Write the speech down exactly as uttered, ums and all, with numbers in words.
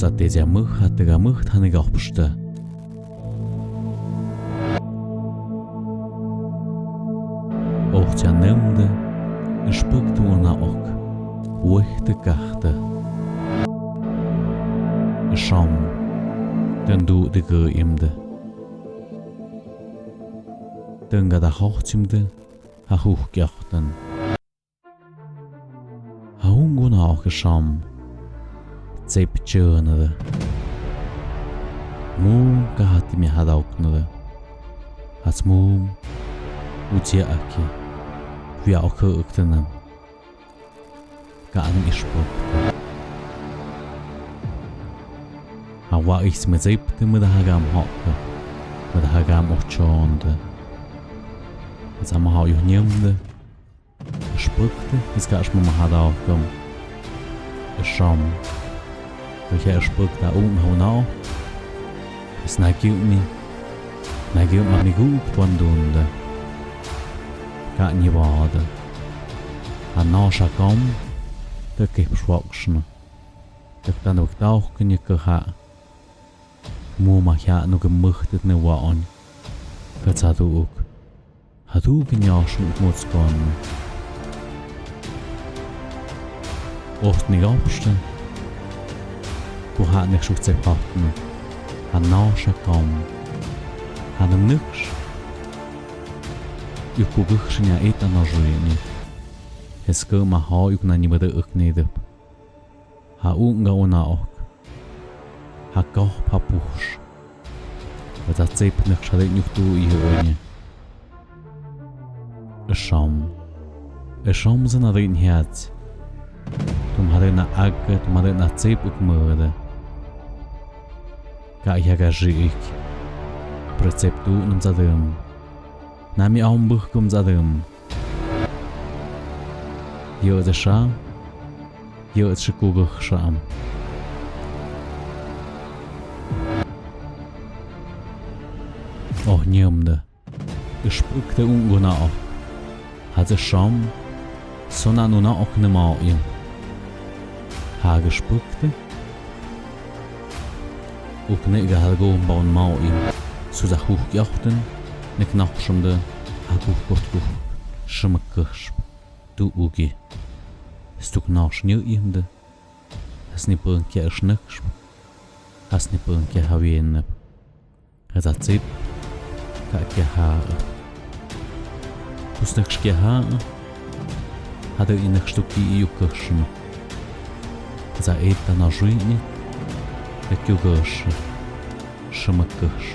Za dèzia møh ha dega møh tani gapshta. Ohtia nømda, ørspøkta una ok, wøhta gahta. Ørsom, døndu degø imda. Dønga da hohtimda, ha huh gahtan. Ha unguna ok ørsom. Zep jønada. Mum gahatimia ha dauknada. Has mum. Utia aki. Via ok øktanam. Ga'an ørspøkta. Ha wa is me zep te me da ha gam hoka. Me da ha gam ochonda. Has ama ha yuh nyemda. Ørspøkta, is ga'an ma ha daukam. Ørsom. Dø hia ørspøkta ung ha una. Is na giumi. Na gium ma mi gu tuandunda. Ga'an ni wada. Ha na sha kom. Dø kip swaksna. Dø dan wak dauk ni kaha. Mum ma hia nu ke møhtet ne waon. Ka za du uk. Ha du ke nya shu mutskon. Oht ni gapshta. Ku ha nek shu zep hatna. Ha na sha kom. Ha na nuksh. Yuk ku gukshnya ita na rui ni. Heske ma ha yuk na ni bada uk ni dep. Ha unga una ok. Ha koh pa push. Wa za zep nek sha de nyuk du i hu ni. Ørsom. Ørsom zan na de nhiat. Tum ha de na ak, tum ha de na zep uk møda. Ka hia ka ri ik. Pre zep du num za døm. Na mi aum buh kum za døm. Yø za sha. Yø za sha ku gø sha am. Oh nyemda. Ørspøkta unguna ok. Ha za sham. Sona nuna ok ne ma im. Ha ørspøkta. Ukne ga ha go baun mau im. Suza huk yauhten. Nek nahsham de. Ha huk kot huk. Shama kuhsp. Du ugi. Stuk nahsh nyu im de. Hasni pun kia ørnakshp. Hasni pun kia havienap. Hada zip. Ka kia ha. Kusnaksh kia ha. Hada inakshtuki iu kuhshma. Za eta na ruini. Ka kiu kuhsh. Shama kuhsh.